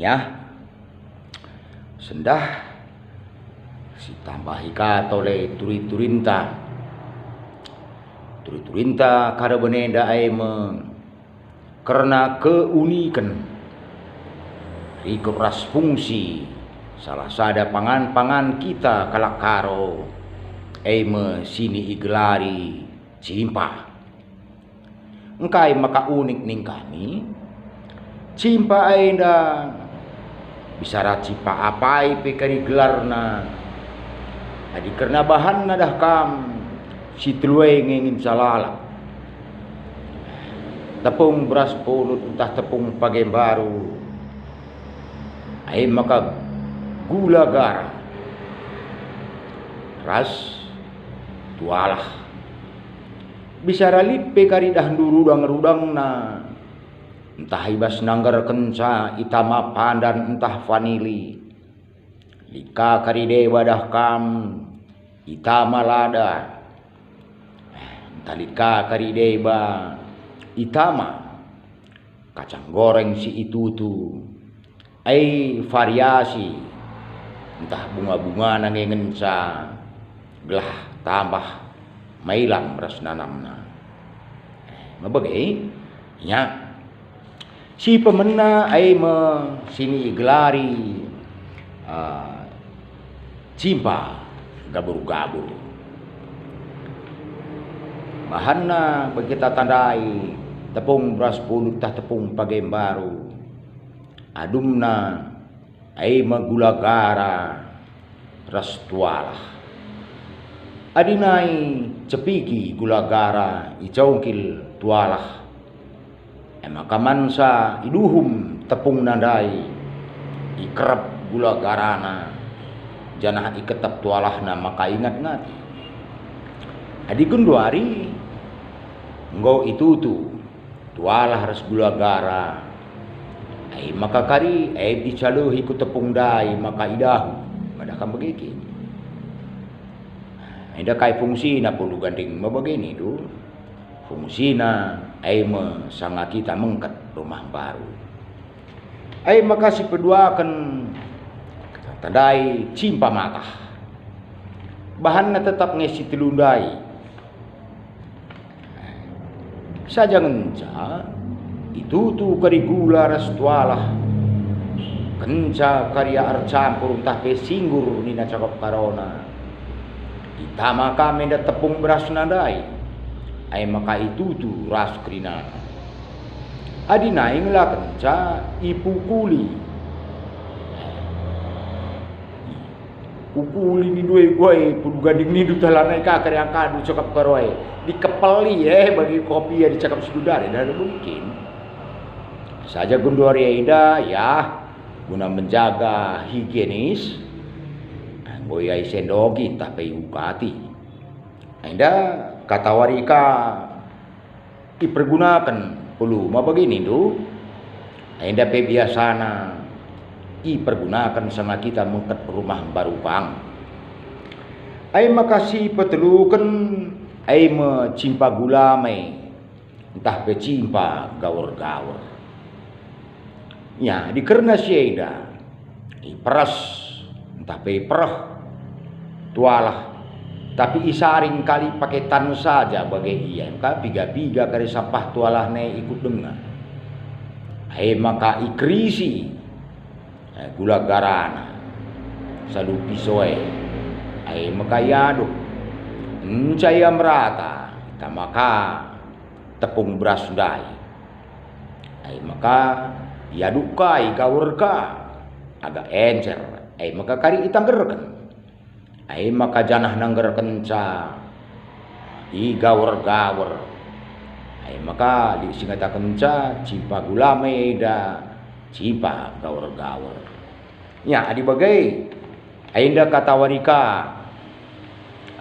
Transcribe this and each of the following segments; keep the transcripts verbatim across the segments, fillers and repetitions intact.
Ya, sendah sitambahi ka tole turi-turinta. Turi-turinta kada benenda e me kerna keuniken, rikut ras fungsi salah sada pangan-pangan kita kalak Karo, e me sini igelari cimpa. Engkai maka unik ningkami? Cimpa enda bisara cimpa apai pe kari gelarna, adi kerna bahanna dah kam si telu e nge ngenca lalap. Tepung beras pulut ntah tepung page mbaru, ai maka gula garam ras tualah. Bisara lit pe kari dahndu rudang-rudangna, ntah i bas nanggerkenca itama pandan ntah vanili. Lit ka kari deba dah kam itama lada, ntah lit ka kari deba itama kacang goreng si itutu, ai variasi ntah bunga-bungana nge ngenca gelah tambah mailam ras nanamna. Mebege, ya. Si pemena ai me sini igelari, ah, cimpa gabur-gabur. Bahanna bagi kita tandai tepung beras pulut tah tepung page mbaru. Adumna ai me gula gara ras tualah. Adi nai cepiki gula gara icongkil tualah, e maka mansa iduhum tepungna ndai, ikerep gula garana, janah iketep tualahna maka ingat ngati. Adi genduari enggo itutu tualah ras gula gara, ai maka kari e icalohi ku tepung ndai maka idahu, madah kam bage kin. Enda kai fungsina pulu ganding mebage nindu? Fungsina ai me sanga kita mengket rumah mbaru. Ai maka si peduaken tandai cimpa matah. Bahanna tetap nge si telu ndai. Saja ngenca itutu kari gula ras tualah, kenca kari ercampur ntah pe singgur nina cakap Karona. Itama ka me enda tepung berasna ndai, ai maka itutu ras kerinana. Adi nai ngelakenca ipukuli. Pukuli nindu e guai pulu ganding nindu talanai ka kari angkadu cakap Karo e. Dikepeli e bagi kopi e dicakap si gundari, nda mungkin. Saja genduari enda, ya, guna menjaga higienis, enggo iai sendogi ntah pe iukati. Enda katawari ka ipergunaken pulu mebage nindu, enda pe biasana ipergunaken sanga kita mengket rumah mbaru pang. Ai maka si peteluken, ai me cimpa gula me, ntah pe cimpa gawer-gawer. Ya, dikerna si enda, iperas, ntah pe ipereh, tualah, tapi isaring kali pake tan saja bage ia, engka piga-piga kari sampah tualahna e ikut denga. Ai maka ikerisi, eh, gula garana, salu piso e, ai maka iaduk. Enca ia merata, itama ka tepung beras ndai. Ai maka iaduk ka, igawer ka, agak encer, ai maka kari itanggerken. Ai maka janah nanggerkenca igawer-gawer. Ai maka lit si ngatakenca cimpa gula me enda, cimpa gawer-gawer. Ya, adi bage, ai enda katawari ka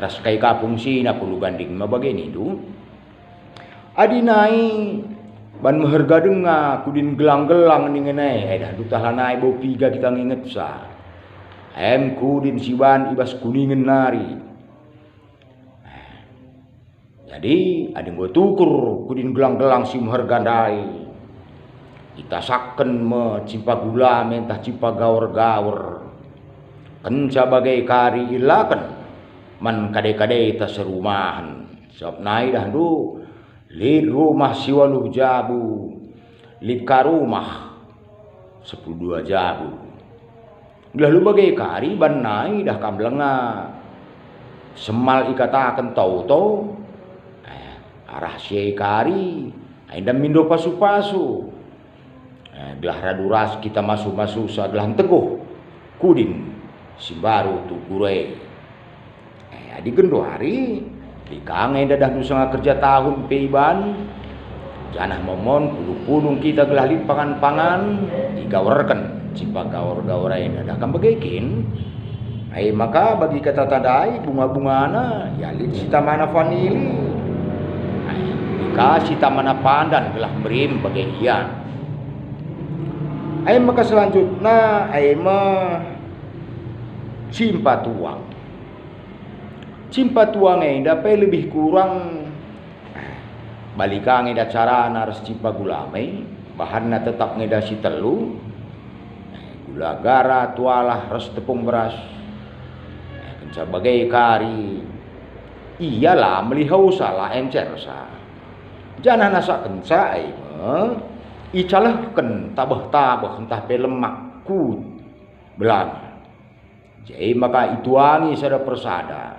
ras kai ka fungsina pulu ganding mebage nindu? Adi nai ban meherga denga kudin gelang-gelang ningen e, eh, dah ndutah lanai bau piga kita ngingetsa. Em kudin si ban i bas kuningen nari. Jadi, adi enggo tukur kudin gelang-gelang si meherga ndai, Itasakken me cimpa gulame ntah cimpa gawer-gawer. Kenca bage kari ilaken man kade-kadeta serumahen. Sabap nai dahndu, lit rumah si waluh jabu, lit ka rumah sepuluh dua jabu. Gelah labo bage kari banna idah kam lenga semal ikataken toto, eh, arah si e kari, enda mindo pasu-pasu. Eh, gelah radu ras kita masu-masusa gelah nteguh kudin si mbaru tukur e. Eh, adi genduari, lit ka nge dahndu sanga kerja tahun pe iban, janah momon pulung-pulung kita gelah lit pangan-pangan, igawerken cimpa gawer-gawer enda. Dah kam bage kin? Ai maka bagi kata tandai bunga-bungana, ya lit sitamana vanili. Ai, lit ka sitamana pandan gelah merim bage ia. Ai maka selanjutna, ai me cimpa tuang. Cimpa tuang enda pe lebih kurang, eh, bali ka nge enda carana ras cimpa gulame, bahanna tetap nge enda si telu, eh, gula gara, tualah, ras tepung beras. Eh, kenca bage kari, ia la melihosa, la encersa. Janah nasakenca e me icalehken tabeh-tabeh ntah pe lemak ku belanga. Jadi maka ituangi sada persada.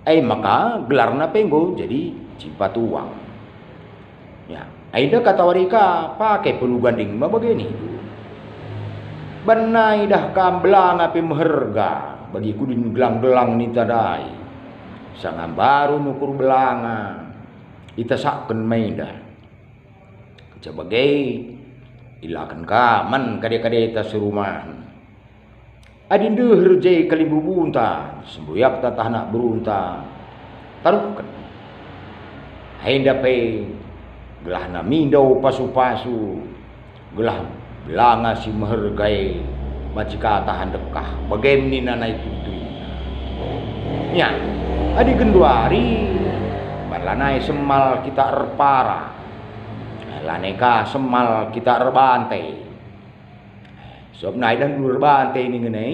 E maka gelarna pe enggo jadi cimpa tuang. Ya, enda katawari ka pake pelu ganding ma bage nindu. Banna idah kam belanga pe meherga bagi kudin gelang-gelang ninta ndai. Sanga mbaru nukur belanga, itasakken ma enda. Kenca bage, ilaken ka man kade-kadeta serumahen. Adi ndeher je kalimbubunta, semboyakta ntah anak berunta, taruhken. Enda pe gelahna mindo pasu-pasu, gelah belanga si meherga e banci ka tahan dekah, bage nina nai turinna. Ya, adi genduari, ban lanai semal kita erpara, lanai ka semal kita erbante. Sebab nai dah ndu erbante ningen e,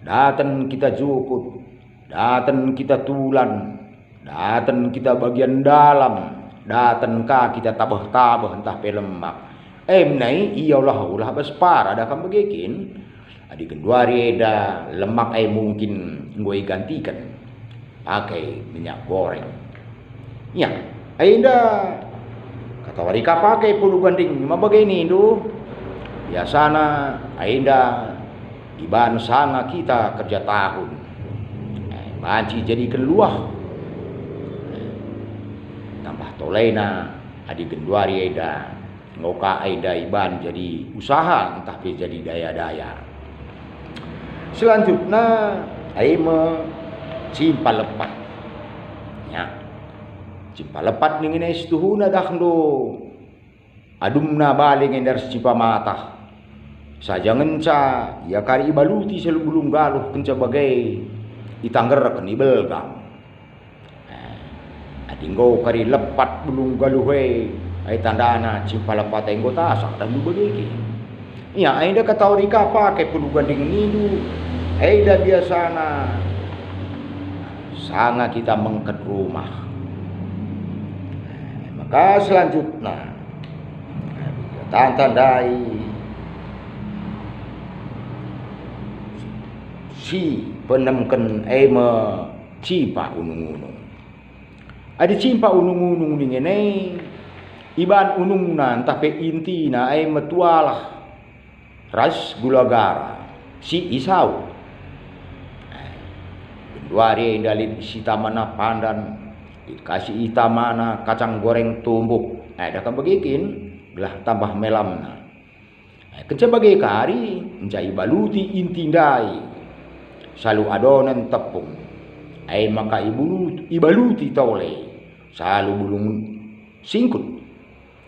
daten kita jukut, daten kita tulan, daten kita bagian dalam, daten ka kita tabeh-tabeh ntah pe lemak. Em nai ia ola-ola bas para dah kam bage kin. Adi genduari enda lemak e mungkin enggo igantiken pake minyak goreng. Ya, enda katawari ka pake pulu ganding ma bage nindu. Biasana enda iban sanga kita kerja tahun. Eh, banci jadiken luah. Eh, tambah tolena adi genduari enda. Enggo ka enda iban jadi usaha ntah pe jadi daya-daya. Selanjutna, ai me cimpa lepat. Ya. Cimpa lepat ningen e situhuna dah ndo adumna bale nge enda ras cimpa matah. Saja ngenca ia kari ibaluti seh bulung galuh kenca bage itanggerken ibelgam. Eh, adi enggo kari lepat bulung galuh e, ai tandana cimpa lepat e enggo tasak dah lubegege. Ia enda katawari ka pake pulu ganding nindu, enda biasana sanga kita mengket rumah. Eh, maka selanjutna, tanda ndai si penemken e me cimpa unung-unung. Adi cimpa unung-unung ningen e, iban unungna ntah pe intina e me tualah ras gula gara si isau. Genduari enda lit sitamana pandan, lit ka si itamana kacang goreng tumbuk. Eh, dah kam bage kin, gelah tambah melamna. Eh, kenca bage kari, nca ibaluti inti ndai salu adonen tepung. Eh, maka ibulu-, ibaluti tole salu bulung singkut.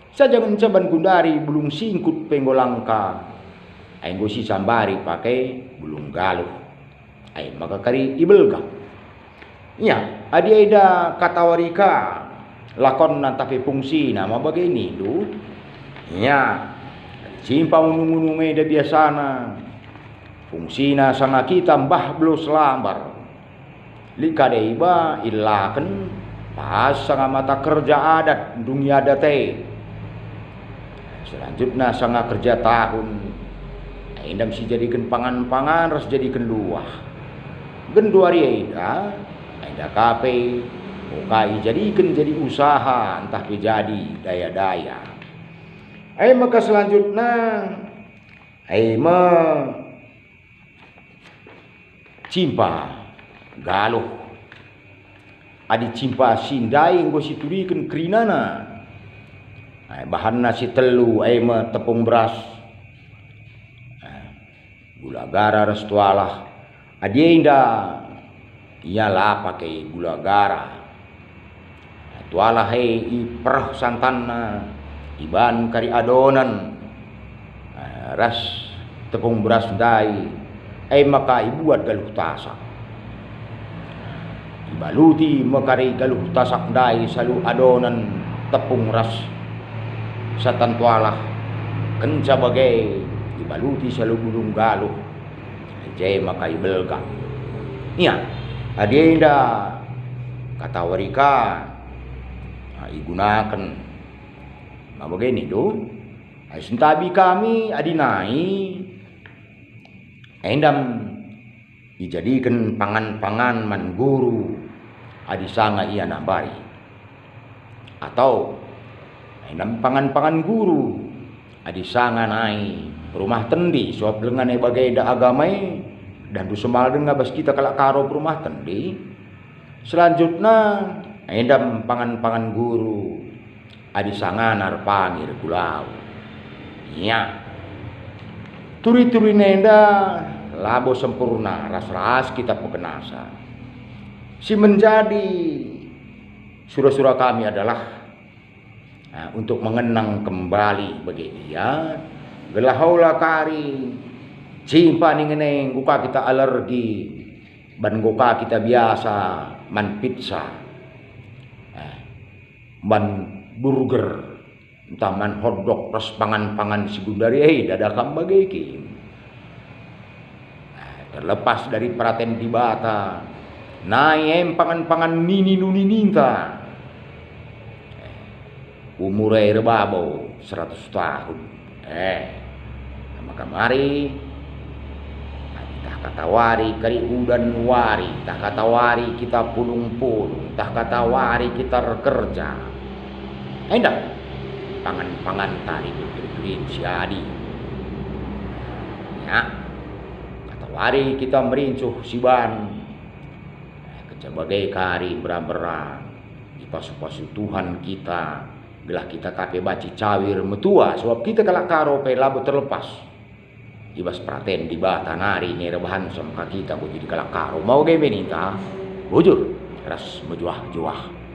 Saja ngenca ban gundari bulung singkut pe enggo langka, ai enggo sisambari pake bulung galuh. Ai maka kari ibelgam. Ia, adi enda katawari ka lakonna ntah pe fungsina ma bage nindu. Ia, Cimpa unung-unung enda biasana fungsina sanga kita mbah belo selambar. Lit ka deba ilaken pas sanga mata kerja adat ndungi adat e. Selanjutna sanga kerja tahun, enda me sijadiken pangan-pangan ras jadiken luah. Genduari enda, enda ka pe, enggo ka ijadiken jadi usaha ntah pe jadi daya-daya. E maka selanjutna, e me cimpa galuh. Adi cimpa si ndai enggo situriken kerinana, e, bahanna si telu, e me tepung beras, e, gula gara ras tualah. Adi enda, ia la pake gula gara. Tualah e ipereh santanna, iban kari adonen, eh, ras tepung beras ndai, e maka ibuat galuh tasak. Ibaluti me kari galuh tasak ndai salu adonen tepung ras santan tualah, kenca bage ibaluti salu bulung galuh. I je maka ibelgak. Ia, adi enda katawari ka, ah, igunaken. Ma bage nindu, ai sentabi kami adi nai, enda me ijadiken pangan-pangan man guru adi sanga ia nambari. Atau, enda me pangan-pangan guru, adi sanga nai rumah tendi, sabap lenga nai bagenda agama e, dahndu semal denga bas kita kalak Karo rumah tendi. Selanjutna, enda me pangan-pangan guru, adi sangana erpangir ku lau. Ia. Turi-turi enda labo sempurna ras-ras kita pekenasa. Si menjadi sura-sura kami adalah, nah, untuk mengenang kembali bage ia, gelah ola kari cimpa ningen e enggo ka kita alergi, ban enggo ka kita biasa man pizza, eh, man burger, ntah man hotdog ras pangan-pangan si gundari e, dada kam bage kin. Nah, terlepas dari peraten Dibata, nai em pangan-pangan nini nuni ninta. Eh, umur e erbabo seratus tahun. Eh, maka mari, ntah katawari kari udan wari, ntah katawari kita pulung-pulung, ntah katawari kita erkerja. Enda, pangan-pangan tari betul-betul si adi. Ya, katawari kita merincuh siban. Kenca bage kari mbera-mbera, ipasu-pasu Tuhan kita, gelah kita ka pe banci cawir metua, sabap kita kalak Karo pe labo terlepas i bas peraten Dibata nari nge erbahanca maka kita enggo jadi kalak Karo. Ma bage me ninta, bujur ras mejuah-juah.